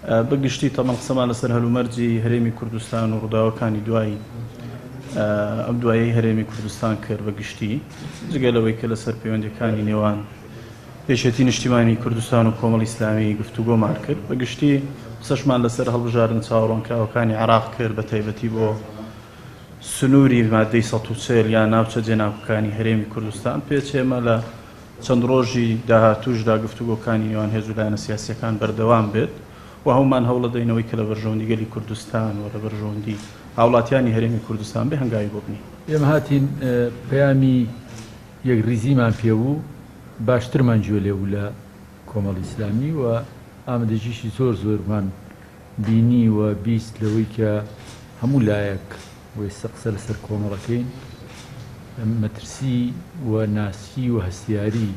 بە گشتی تەمەن قسەمان لەسەر هەلومەرجی هەرێمی کوردستان و ڕووداوەکانی دوای ئەم دوایەی هەرێمی کوردستان کرد بە گشتی، جگە لەوەی کە لەسەر پەیوەندیەکانی نێوان یەکێتی نیشتیمانی کوردستان و کۆمەڵی ئیسلامی گفتوگۆمان کرد. بە گشتی قسەشمان لەسەر هەڵبژاردنە چاوەڕوانکراوەکانی عێراق کرد، بە تایبەتی بۆ سنووری مادەی 140 یان ناوچە جێناکۆکانی هەرێمی کوردستان. پێچێمە لە چەند ڕۆژی داهاتووشدا گفتوگۆکانی نێوان هێز و لایەنە سیاسییەکان بەردەوام بێت و هەموومان هەوڵەدەین ئەوەی کە لە بەرژەوەندی گەلی کوردستان و لە بەرژەوەندی هاوڵاتیانی هەرێمی کوردستان بێ هەنگاوی بۆ بنێین. ئێمە هاتین پەیامی یەکڕیزیمان پێ بوو، باشترمان گوێ لێ بوو لە کۆمەڵی ئیسلامی و ئامادەگیشی زۆر زۆرمان بینی و 20 لەوەی کە هەموو لایەک و ئێستا قسە لەسەر کۆمەڵەکەین، مەترسی و ناسکی و هەستیاری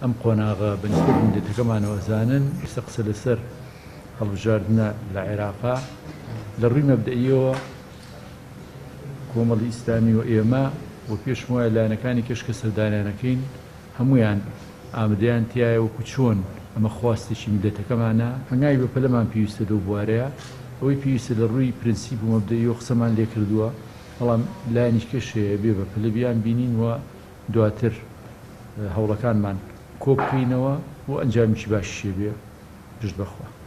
ئەم قۆناغە بە نسبەت میللەتەکەمانەوە ئەزانن. ئێستا قسە لەسەر هەڵبژاردنە لە عێراقا لە ڕووی مەبدەئیەوە کۆمەڵی ئیسلامی و ئێمە و پێشم وایە لایەنەکانی کەش کە سەردانیانەکەین هەمویان ئامادەیان تایە وەکو چۆن ئەمە خواستێکی میللەتەکەمانە. هەنگاوی بەپەلەمان پێویستە لەو بوارەیە، ئەوەی پێویستە لە ڕووی پرنسیپ و مەبدەئیەوە قسەمان لێکردووە، بەڵام لایەنیش کەش هەیە بێ بەپەلە بیان بینین و دواتر هەوڵەکانمان کۆبکەینەوە و ئەنجامێکی باشیشێ بێ پشت بەخوا.